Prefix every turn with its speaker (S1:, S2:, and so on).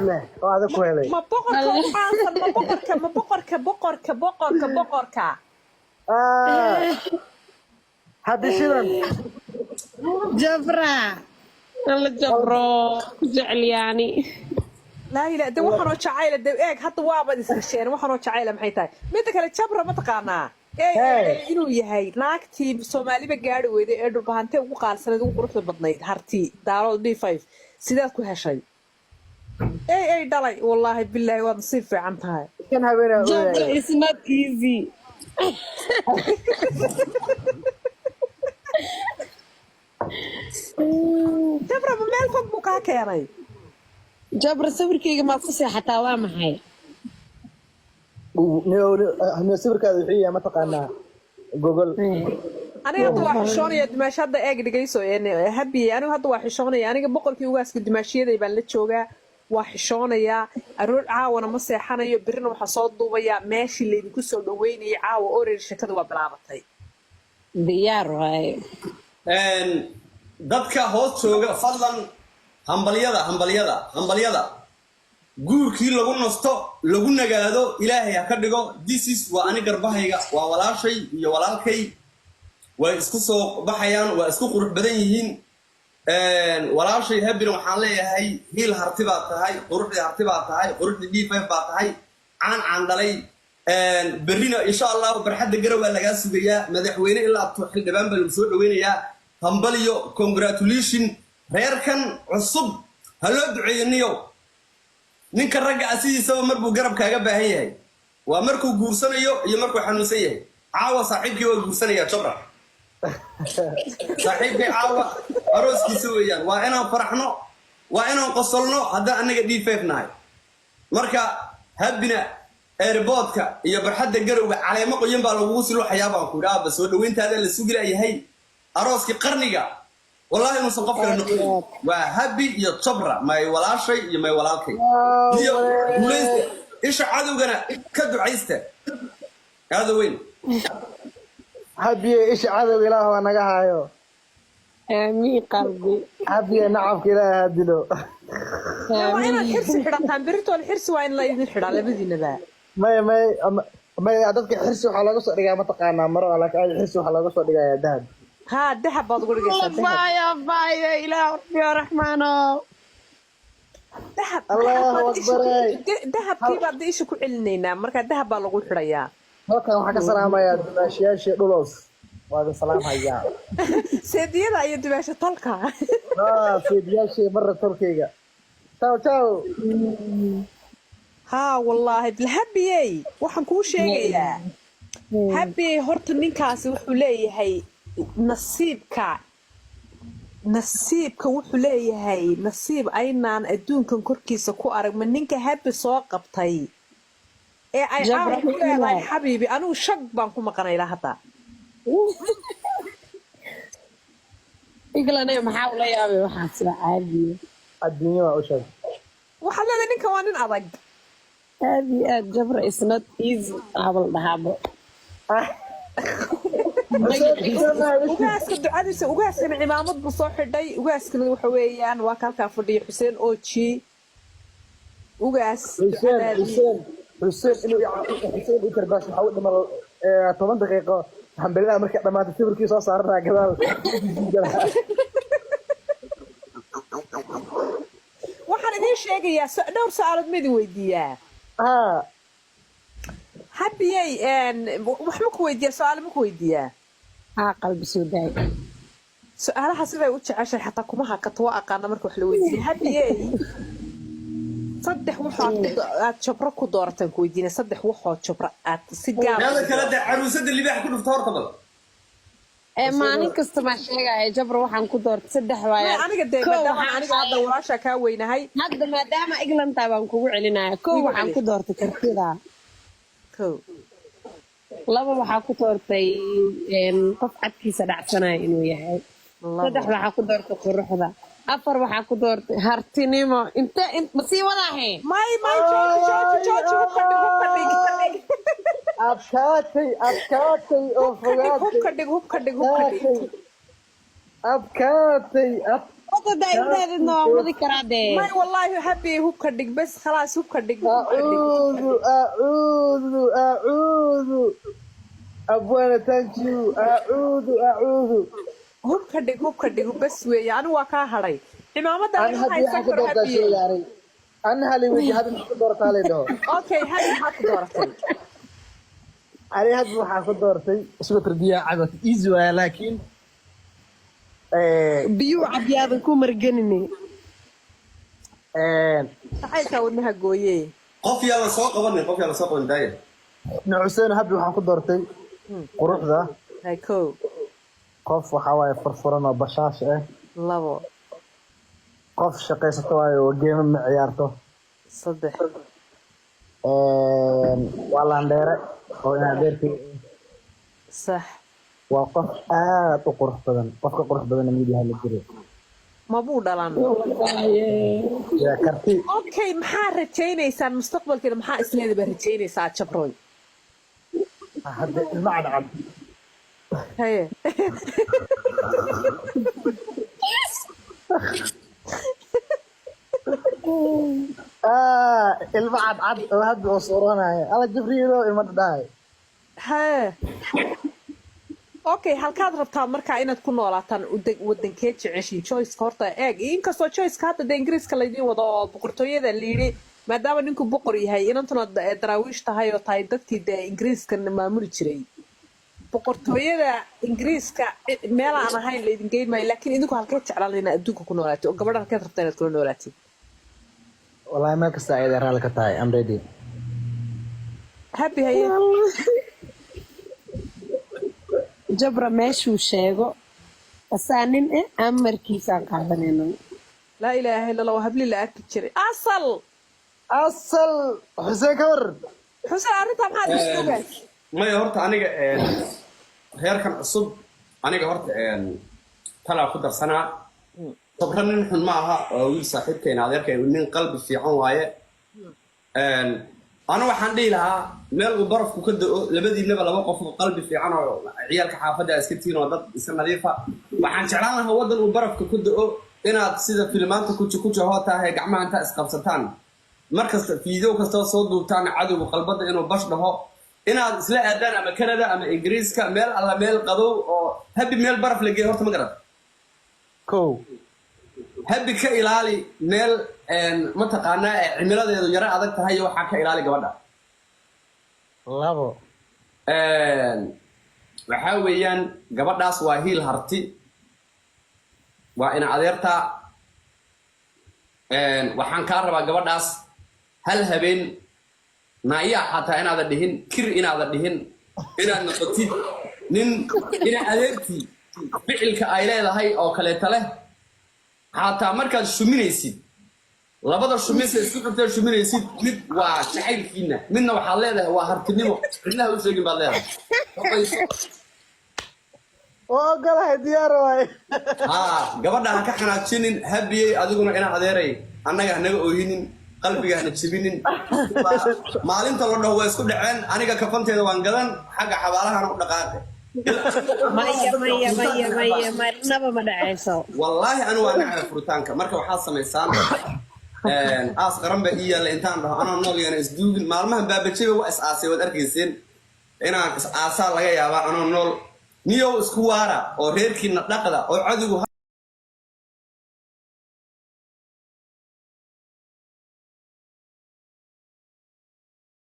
S1: Leh oo adag ku helay.
S2: Ma boqorka ugu caansan? Ma boqorka? Ma boqorka, boqorka, boqorka, boqorka?
S1: Ah, haddi shidan.
S3: Jabra.
S4: Alla, Jabro ku jecel yaani.
S2: Laa ilaa de, waxaanoo jacayla de, eeg hadda waabad ishesheen. Waxaanoo jacayla maxay tahay? Midda kale, Jabra ma taqaanaa ee
S1: Hey.
S2: inuu yahay naagtii Soomaaliba gaari weyday ee Dhulbahante ugu qaalsanayd, ugu quruxda badnayd, Harti, Daarood, D5? Sidaad ku heshay ey ey dhalay? Wallaahi bilaahi, waad nasiib fiican tahay.
S1: Kan habeenaa
S4: Jabra
S1: ooyaya.
S4: is not easy.
S2: Jabra ma meel fog buu kaa keenay?
S4: Jabra, sawirkayga maad ku seexataa? Waa maxay?
S1: Niyo, sawirkaada wuxuu yahay, mataqaanaa, gogol.
S2: Aniga hadda waa xishoonaya, dimaasho. Hadda eeg, dhigayso habiye, anigu hadda waa xishoonaya. Aniga boqorkii ugaaska dimaashiyaday baan la joogaa, waa xishoonayaa. Aroor caawana ma seexanayo, birina waxaa soo duubayaa meeshii laydinku soo dhaweynayay caawa. Orer sheekada waa bilaabatay.
S4: Diyaar waaye.
S5: Dadka hoos jooga, fadlan hambalyada, hambalyada, hambalyada. Guurkii lagu nasto, lagu nagaado, Ilaahay ha ka dhigo. This is waa ani garbahayga, waa walaashay iyo walaalkay, way isku soo baxayaan, waa isku qurux badan yihiin. Walaashay Habina waxaan leeyahay, hiil Harti baad tahay, quruxdii Harti baad tahay, quruxdii D5 baad tahay, caan caan dhalay. Berrina insha Allahu barxadda Garow waa lagaa sugayaa. Madaxweyne ilaa xildhibaan baa lagu soo dhaweynayaa. Hambaliyo, congratulation. Reerkan cusub ha loo duceeyo. Niyow, ninka ragga ah sidiisaba mar buu garab kaaga baahan yahay, waa markuu guursanayo iyo markuu xanuunsan yahay. Caawa saaxiibkii waa guursanaya, Jabra saaxiibkay caawa arooskiisa weeyaan. Waa inaan faraxno, waa inaan qosolno haddaan annaga D5 nahay. Marka Habina, airportka iyo barxadda Garowga caleemo qoyan baa lagugu siluuxayaa baan ku idhi. Aaba soo dhaweyntaada la sugi layahay. Arooskii qarniga, wallahi inuusan qof kale noqonin, waa Habi iyo Jabra, may walaashay iyo may walaalkay. Iyo guulaysta, isha cadowgana ka ducaysta, aada weyn.
S1: Habiye, isha cadowga Ilaah waa naga hayo.
S4: Aamiin, qalbi.
S1: Habiye, nacabka Ilaahay ha dilo.
S2: Waa inaad xirsi xidhataan beritool. Xirsi waa in la idin xidhaa labadiinaba.
S1: May, dadka xirsi waxaa looga soo dhigaa, mataqaanaa, maro, laakiin adiga xirsi waxaa looga soo dhigayaa dahab.
S2: Haa, dahab baad uga dhigaysaa, dahab.
S4: Baya baya, Ilaah rabbiyo raxmaano.
S2: Dahab.
S1: Allahu
S2: dahab baad isha ku-
S1: akbar.
S2: Dahabkii baad isha ku celinaynaa, marka dahab baa lagu xidhayaa.
S1: Halkan waxaan ka salaamayaa dumaashiyaashii Dhulos, waa idin salaamhayaa.
S2: Seediyada iyo dimaasho tolka.
S1: Ah, seediyaashii marra tolkayga, ciao ciao.
S2: Haa, wallaahi Habiyey, waxaan kuu sheegayaa, Habiyey, horta ninkaasi wuxuu leeyahay nasiibka. Nasiibka wuxuu leeyahay nasiib aynaan adduunkan korkiisa ku arag. Ma ninka Habi soo qabtay ee ay
S4: Jabra
S2: caawa ku leedahay xabiibi, anigu shag baan ku maqanay ilaa hadda.
S4: Iglane, maxaa ula yaabay? Waxaas waa caadiye.
S1: Adduunya waa u sheeg.
S2: Waxaad leedahay ninkan waa nin adag.
S4: Aad iyo aad, Jabra is not easy, habal dhahaabo.
S2: Ugaaska ducadiisa, ugaaskana cimaamad buu soo xidhay. Ugaaskana waxa weeyaan waa ka halkaa fadhiya, Xuseen Oji ugaas.
S1: Xuseen.
S2: Ducadaadii.
S1: Xuseen, Xuseen inuu Xuseen u karbaash waxaa u dhima 10 daqiiqo. Hambalida markay dhamaatay sawirkii soo saaranaa gadaal.
S2: Waxaan idiin sheegayaa dhowr su-aalood ma idin weydiiyaa?
S1: Haa.
S2: Habiyey, wax ma ku weydiiyaa? Su-aalo ma ku weydiiyaa?
S4: Haa, qalbi, soo daay.
S2: Su-aalaha siday u jeceshay xataa kuma hakato, waa aqaana marka wax la weydiiya. Habiyey, saddex waxaad aad Jabro ku doorataan ku weydiina, saddex waxoo Jabro aad si gaar
S5: Meeda kale de, caruusada libaax ku dhufta horta bal.
S4: Ee maalin kasta maa sheegaya Jabra waxaan ku doortay saddex waaya.
S2: Aniga dee
S4: Kow,
S2: maadaama
S4: waxaan
S2: aniga hadda walaasha kaa weynahay.
S4: Hadda maadaama Englandta baan kugu celinaya. Kow,
S2: Igu
S4: waxaan
S2: celi.
S4: ku doortay kartida.
S2: Kow.
S4: Laba, waxaa ku doortay qof cadkiisa dhacsanaya inuu yahay.
S2: Labo.
S4: Saddex, waxaa ku doortay quruxda. Afar, waxaa ku doortay hartinimo. Inte ma sii wadaahe?
S2: May, jooji, jooji, jooji, hubka dhig, hubka dhig.
S1: Adkaatay, adkaatay oo
S2: Hubka dhig, hubka
S1: fogaatay.
S2: dhig, hubka dhig, hubka dhig.
S1: Adkaatay, adkaatay.
S4: Wadada ay udhaadidna waan wadi karaa dee.
S2: May, wallaahi Happy, hubka dhig bes, khalaas, hubka dhig, hubka dhig.
S1: Acuudu, acuudu, acuudu. Abwana, thank you. Acuudu, acuudu.
S2: Hubka dhig, hubka dhig, bes weeye. Anigu waa kaa hadhay cimaamada.
S1: An
S2: Aniga
S1: hadda
S2: haysan
S1: waxaan ku
S2: karo.
S1: doortaa
S2: Happy.
S1: sheegaaray. An hali weji hadda maxaa ku doorataa lay dhaho.
S2: Okay, Happy, maxaa ku dooratay?
S1: Ani hadda waxaa ku doortay isugu tarbiya cagot easy waaya, laakiin
S4: Biyuu cabyaadan ku marganine.
S2: Jacaylkaa wadnaha gooye.
S5: Qof yaa la soo qabanin, qof yaa la soo qaban, daaya.
S1: Ibn Xuseen, Happy waxaan ku doortay quruxda.
S2: Hay, kow.
S1: Qof waxaa waaye furfuran oo bashaash ah.
S2: Labo.
S1: Qof shaqaysato waaye oo game ma ciyaarto.
S2: Saddex.
S1: Waa laandheere oo inaa dheerkay.
S2: Sax.
S1: Waa qof aad u qurux badan, qofka qurux badanna midiyaha la jiro.
S2: Mabuu dhalan.
S1: Yaa karti.
S2: Okay, maxaa rajaynaysaan mustaqbalkeena? Maxaa isleeda baa rajaynaysaa, Jabroy?
S1: Hadda ilma cadcad.
S2: Haye.
S1: Ah, ilma cadcad oo hadda oo suuranaya ala Jibriilo ilma dhadhahay.
S2: Haye, okay, halkaad rabtaa markaa inaad ku noolaataan? Wadankee jeceshiin? Choiceka horta eeg, inkastoo choiceka hadda dee Ingiriiska laydin wado oo boqortooyada la yidhi, maadaama ninku boqor yahay, inantuna daraawiish tahay oo tahay dadkii dee Ingiriiska maamuli jiray, boqortooyada Ingiriiska meel aan ahayn laydin geyn maayo. Laakiin idinku halkee jeclaan inaad adduunka ku noolaatid oo gabadha halkeed rabtaa inaad kula noolaatid?
S1: Wallahi meel kasta ayada raalli ka tahay, I'm ready.
S2: Happy, haye.
S4: Jabra meeshuu sheego asaa nin eh, amarkiisaan qaadanayna.
S2: Laa ilaaha illa Allah, habli la arki jiray asal.
S1: Asal Xuseen, ka waran?
S2: Xuseen, arrintaa maxaad isugaas?
S5: Maya, horta aniga reerkan cusub, aniga horta talaa ku darsanaa. Sabra nin xun ma aha, waa wiil saaxiibkayna, adeerkay, nin qalbi fiican waaye. Anu waxaan dhihi lahaa meel uu barafku ka da'o labadiinaba, laba qof oo qalbi fiican oo ciyaalka xaafadda iska tihiin oo dad iska nadiifa. Waxaan jeclaan lahaa waddan uu barafka ku da'o inaad sida filmaanta kuji kuji hoo tahay gacmaha intaa isqabsataan, markasta fiideo kastoo soo duubtaan cadowga qalbada inuu bash dhaho, inaad isla aadaan ama Canada ama Ingiriiska, meel alla meel qabow oo Happy meel baraf la geeyo horta ma garat.
S1: Kow.
S5: Happy, ka ilaali meel mataqaanaa ee cimiladeedu yaro adag tahay iyo waxaa ka ilaali gabadha.
S1: Labo.
S5: Waxaa weeyaan gabadhaas waa hiil harti, waa ina adeertaa. Waxaan kaa rabaa gabadhaas hal habeen naayaa xataa inaadan dhihin, kir inaadan dhihin, inaad noqotid nin ina adeertii ficilka ay leedahay oo kaleeta leh. Xataa markaad shuminaysid, labada shuminsa isku xigtaa shuminaysid, mid waa jacaylkiina, midna waxaad leedahay waa hartinimo, cidnaha u sheegin baad leedahay.
S1: Waa ogolahay, diyaar waaye.
S5: Haa, gabadha ha ka xanaajinin Happy-yey, adiguna ina adeeray annaga hanaga oohinin, qalbiga hana jebinin. Maalinta la dhaho waa isku dhaceen, aniga kafanteeda waan gadan, xagga xabaalahana u dhaqaaqe.
S4: Maya, maya, maya, maya, marnaba ma dhacayso.
S5: Wallaahi anu waa nacay furitaanka. Marka waxaad samaysaan, aas qaran baa ii yaalla intaan dhaho anoo nool yaana isduugin. Maalmahan baabajayba waa is aasay, waad arkayseen inaan is aasaa laga yaabaa anoo nool. Niyow isku waara oo reerkiina dhaqda oo cadowgu.